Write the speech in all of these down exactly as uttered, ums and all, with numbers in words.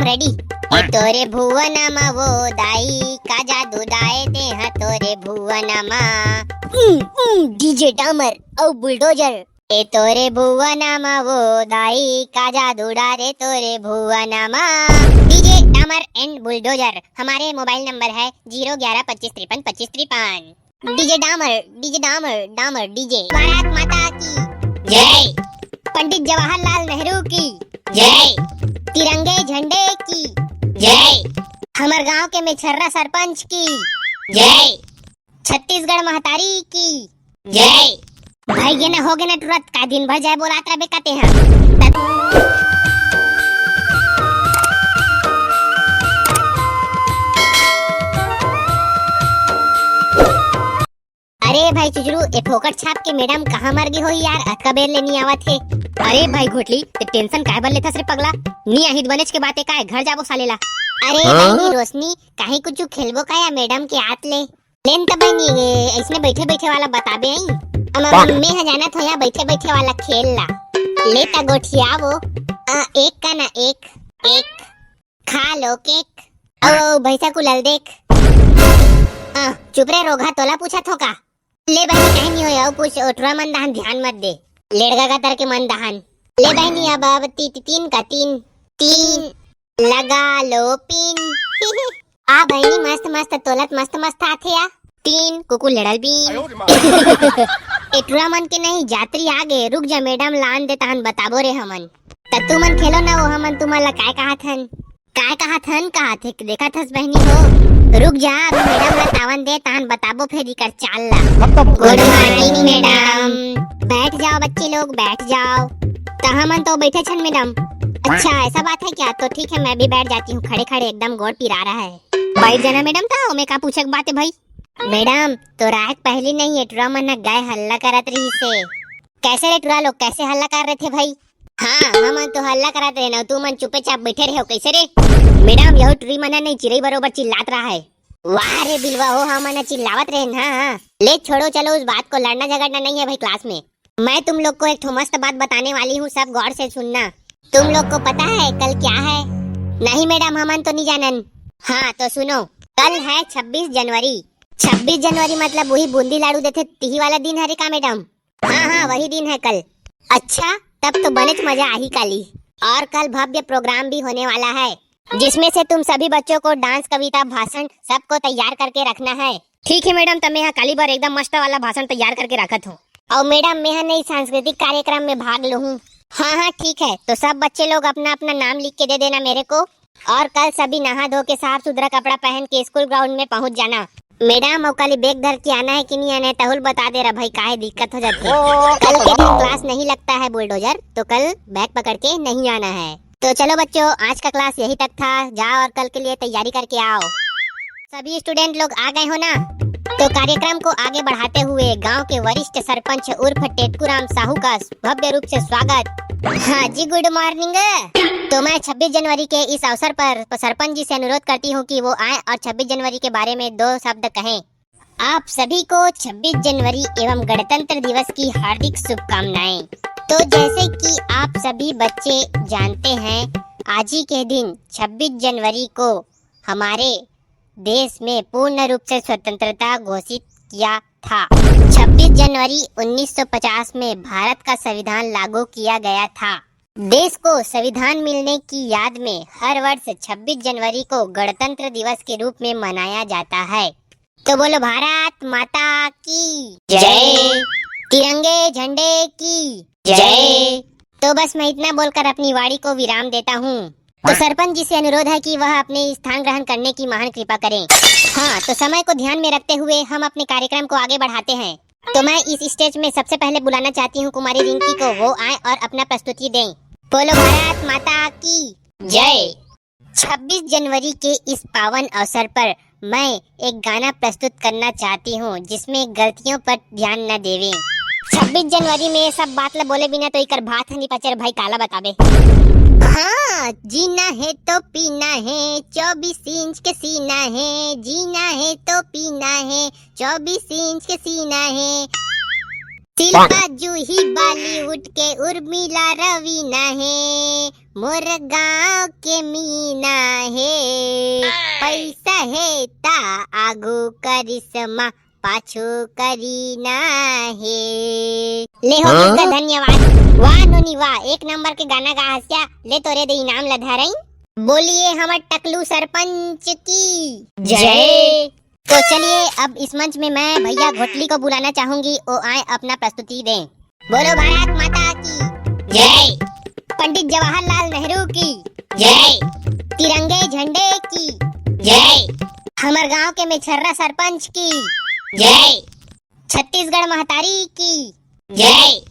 Ready? ए तोरे भुवन म वो दाई, का जादू डाए दे हा तोरे भुवन म। उम, उम, डीजे डामर अउ बुलडोजर। ए तोरे भुवन म वो दाई, का जादू डारे तोरे भुवन म। डीजे डामर एंड बुलडोजर। हमारे मोबाइल नंबर है जीरो ग्यारह पच्चीस तिरपन पच्चीस तिरपन। डीजे डामर, डीजे डामर, डामर डीजे। भारत माता की जय। पंडित जवाहरलाल नेहरू की जय। तिरंगे झंडे की जय। हमर गांव के मेछर्रा सरपंच की जय। छत्तीसगढ़ महतारी की जय। भाई गे ना, हो गे ना टुरत, का दिन भर जय बोलात रहिबे का तेहा। अरे भाई चुजरू, ए फोकट छाप के मैडम कहाँ मर गे होही यार, अतका बेर ले नी आवत हे। अरे भाई घोटली, ते टेंशन काय बर लेथस रे पगला? नी आही त बनेच के बात हे, काय घर जाबो साले ला। अरे हाँ? बहिनी रोशनी, काहे कुछ खेलबो का या मैडम के आत ले? लेन त बहिनी, ए, अइसने बैठे बैठे वाला बताबे आई। अब, अब मैं ह जानत हो या बैठे बैठे वाला खेल ला। ले त गोठियाबो। आ, एक का ना एक, एक। खा लो केक। ओ, भैंसा कुलल देख। आ, चुप रे रोगहा, तोला पूछत हो का? ले बहिनी, काहे नी होय, अउ पूछ, ओ टुरा मन दहन ध्यान मत दे। लेड़गा का तर के मन दहन। ले बहिनी, अब, अब ती, ती, तीन का तीन। तीन। लगा लो पिन। आ बहिनी, मस्त मस्त तोलत मस्त मस्त आथे या। तीन कुकुर लड़ल बीन। ए टुरा मन के नहीं, जात्री आ गे, रुक जा मैडम, लान दे तहन बताबो रे हमन। त तुमन खेलो ना, वो हमन तुमन ला काय कहत हन? काय कहत हन, कहत हे, देखत हस बहिनी हो? रुक जा, अभी मैडम ला तावन दे, तहन बताबो फेर इकर चाल ला। गुड मॉर्निंग मैडम। बैठ जाओ बच्चे लोग, बैठ जाओ। त हमन तो बैठे छन मैडम। अच्छा, ऐसा बात है क्या? तो ठीक है, मैं भी बैठ जाती हूँ, खड़े खड़े एकदम गोड़ पिरा रहा है। बैठ जाना मैडम, त ओमे का पूछे के बात है भाई? मैडम, तो राहक पहली नहीं, ए टुरा मन ह गाय हल्ला करत रहिस हे। कैसे रे टुरा लोग, कैसे हल्ला कर रहे थे भाई? हाँ, हमन तो हल्ला करत रहे ना, तुमन चुपचाप बैठे रहे हो, कैसे रे? मैडम, यहू टुरी मन ह नहीं, चिरई बरोबर चिल्लात रहा है। वाह रे बिलवा हो, हमन ह चिल्लावत रहे ना। हाँ, हाँ। ले छोड़ो, चलो उस बात को, लड़ना झगड़ना नहीं है भाई क्लास में। मैं तुम लोग को एक ठो मस्त बात बताने वाली हूँ, सब गौर से सुनना। तुम लोग को पता है कल क्या है? नहीं मैडम, हमन तो नहीं जानन। हाँ तो सुनो, कल है छब्बीस जनवरी। छब्बीस जनवरी मतलब वही बूंदी लाडू देथे तिही वाला दिन हरे का मैडम? हाँ हाँ, वही दिन है कल। अच्छा, तब तो बनेच मजा आही काली। और कल भव्य प्रोग्राम भी होने वाला है, जिसमें से तुम सभी बच्चों को डांस, कविता, भाषण सबको तैयार करके रखना है। ठीक है मैडम, त मैं हा काली बर एकदम मस्त वाला भाषण तैयार करके रखत हूँ। और मैडम, मैं हा नहीं सांस्कृतिक कार्यक्रम में भाग लूँ हूँ। हाँ हाँ ठीक है, तो सब बच्चे लोग अपना अपना नाम लिख के दे देना मेरे को। और कल सभी नहा धो के साफ सुथरा कपड़ा पहन के स्कूल ग्राउंड में पहुँच जाना। मैडम, अउ काली बैग धर के आना है कि नहीं आना है, तहूल बता दे रहा भाई, काहे दिक्कत हो जाती है। कल के दिन क्लास नहीं लगता है बुलडोजर, तो कल बैग पकड़ के नहीं आना है। तो चलो बच्चों, आज का क्लास यहीं तक था, जाओ और कल के लिए तैयारी करके आओ। सभी स्टूडेंट लोग आ गए हो ना? तो कार्यक्रम को आगे बढ़ाते हुए गांव के वरिष्ठ सरपंच उर्फ टेटकू राम साहू का भव्य रूप से स्वागत। हाँ जी, गुड मॉर्निंग। तो मैं छब्बीस जनवरी के इस अवसर पर सरपंच जी से अनुरोध करती हूँ कि वो आए और छब्बीस जनवरी के बारे में दो शब्द कहें। आप सभी को छब्बीस जनवरी एवं गणतंत्र दिवस की हार्दिक शुभकामनाएं। तो जैसे कि आप सभी बच्चे जानते हैं, आज ही के दिन छब्बीस जनवरी को हमारे देश में पूर्ण रूप से स्वतंत्रता घोषित किया था। छब्बीस जनवरी उन्नीस सौ पचास में भारत का संविधान लागू किया गया था। देश को संविधान मिलने की याद में हर वर्ष छब्बीस जनवरी को गणतंत्र दिवस के रूप में मनाया जाता है। तो बोलो भारत माता की जय। तिरंगे झंडे की जय। तो बस मैं इतना बोलकर अपनी वाणी को विराम देता हूँ। तो सरपंच जी से अनुरोध है कि वह अपने स्थान ग्रहण करने की महान कृपा करें। हाँ, तो समय को ध्यान में रखते हुए हम अपने कार्यक्रम को आगे बढ़ाते हैं। तो मैं इस स्टेज में सबसे पहले बुलाना चाहती हूँ कुमारी रिंकी को, वो आए और अपना प्रस्तुति दें। बोलो भारत माता की जय। छब्बीस जनवरी के इस पावन अवसर पर मैं एक गाना प्रस्तुत करना चाहती हूँ, जिसमें गलतियों पर ध्यान न देवें। छब्बीस जनवरी में ये सब बात ला बोले बिना तो इकर भात ह नी पचे रे भाई, काला बताबे। हाँ, जीना है तो पीना है, चौबीस इंच के सीना है, जीना है तो पीना है, चौबीस इंच के सीना है। शिल्पा जूही बॉलीवुड के उर्मिला रवीना हे, मोर गांव के मीना हे। पैसा हे ता आगू करिश्मा, पाछू करीना हे। ले हो हाँ? गंगा, धन्यवाद। वाह नोनी वाह, एक नंबर के गाना गा हस्या। ले तोरे दे इनाम ल धरई। बोलिए हमर टकलू सरपंच की जय। जय। तो चलिए, अब इस मंच में मैं भैया घोटली को बुलाना चाहूंगी, वो आए अपना प्रस्तुति दें। बोलो भारत माता की जय। पंडित जवाहरलाल नेहरू की जय। तिरंगे झंडे की जय। हमर गांव के मेछर्रा सरपंच की जय। छत्तीसगढ़ महतारी की जय।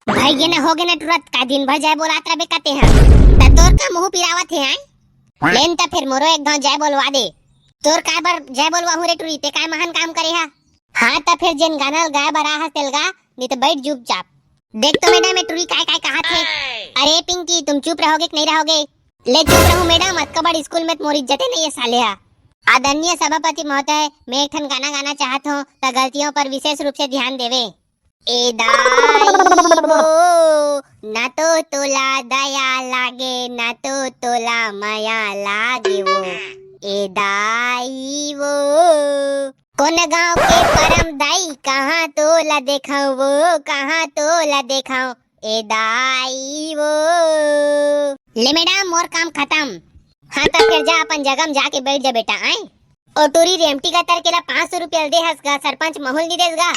भाई गे ना, हो गे ना टुरत, का दिन भर जय बोलात रबे कते हा। त तोर का मुंह पिरावत हे आय? लेन त फिर मोरो एक घाव जय बोलवा दे। तोर काय बर जय बोलवाहूं रे टुरी, ते काय महान काम करे हा? हाँ त फिर जेन गाना ल गाय बर आ हस तेल गा, नहीं तो बैठ चुपचाप। देख तो मैडम, ये टुरी काय काय कहा थे। अरे पिंकी, तुम चुप रहोगे कि नहीं रहोगे? ले चुप रहूं मैडम, अतका बड़ स्कूल में तो मोर इज्जते नहीं है साले हा। आदरणीय सभापति महोदय, मैं एक ठन गाना गाना चाहत हूँ, त गलतियों पर विशेष रूप से ध्यान देवे। ए दाई वो, ना तो तोला दया लागे, ना तो तोला मया लागे वो। ए दाई वो, कोन गांव के परम दाई, कहाँ तोला देखाऊं वो, कहाँ तोला देखाऊं। ए दाई वो। ले मैडम, मोर काम खत्म। हाँ त फिर जा, अपन जगह में जाके बैठ जा बेटा, आए। ओ टूरी रेमटी का तर केला पाँच सौ रुपया दे हस गा, सरपंच महूल नी देस गा।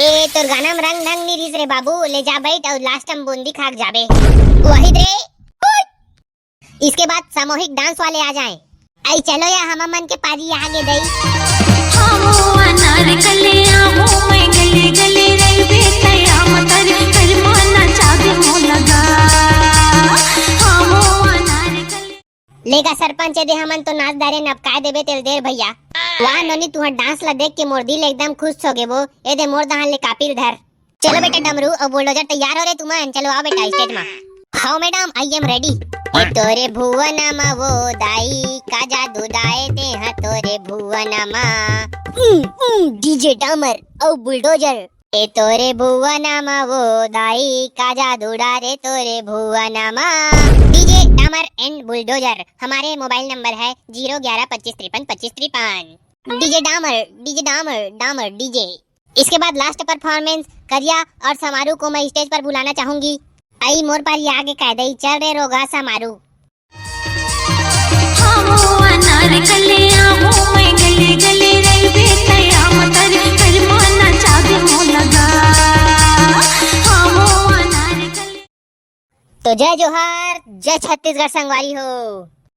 ए तोर गाना में रंग ढंग नी रिस रे बाबू, ले जा बैठ और लास्ट में बूंदी खाक जाबे। वही रे। इसके बाद सामूहिक डांस वाले आ जाएं। आई चलो या हम मन के पारी आगे दई। हमो अनार कले आहो, मैं गले गले रहिबे, तया मतर कर माना चाबे मोला गा। हमो अनार कले। लेगा सरपंच, एदे हमन तो नाच डारे, नपकाए देबे तेल देर भैया। वाह नोनी, तुहर डांस ला देख के मोर दिल एकदम खुश हो गे वो। एदे मोर दहान ले कापिल धर। चलो बेटा डमरू और बुलडोजर तैयार हो रे तुमन, चलो आओ बेटा स्टेज मा। हाओ मैडम, I am ready। ए तोरे भुवन मा वो दाई, का जादू डाए ते हा तोरे भुवन मा। उम, उम, डीजे डामर और बुलडोजर। ए तोरे भुवन मा वो दाई, का जादू डारे तोरे भुवन मा। डीजे डामर and बुलडोजर, हमारे मोबाइल नंबर है जीरो ग्यारह पच्चीस तिरपन पच्चीस तिरपन। डीजे डामर, डीजे डामर, डामर डीजे। इसके बाद लास्ट परफॉर्मेंस करिया और समारू को मैं स्टेज पर बुलाना चाहूंगी। आई मोर पर ये आगे कह दई, चल रे रोगा समारू। हमो अनार कले आहो, मैं गले गले रहिबे, तया मतर कर माना चाबे मोला गा। हमो अनार कले। तो जय जोहार, जय छत्तीसगढ़ संगवारी हो।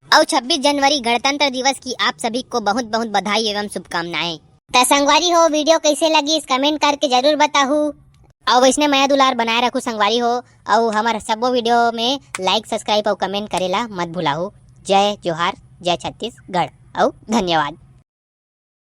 और छब्बीस जनवरी गणतंत्र दिवस की आप सभी को बहुत बहुत बधाई एवं शुभकामनाएं। त संगवारी हो, वीडियो कैसे लगी इस कमेंट करके जरूर बताहू। और वैसने मया दुलार बनाए रखू संगवारी हो। और हमार सबो वीडियो में लाइक, सब्सक्राइब और कमेंट करेला मत भुलाहू। जय जोहार, जय छत्तीसगढ़ और धन्यवाद।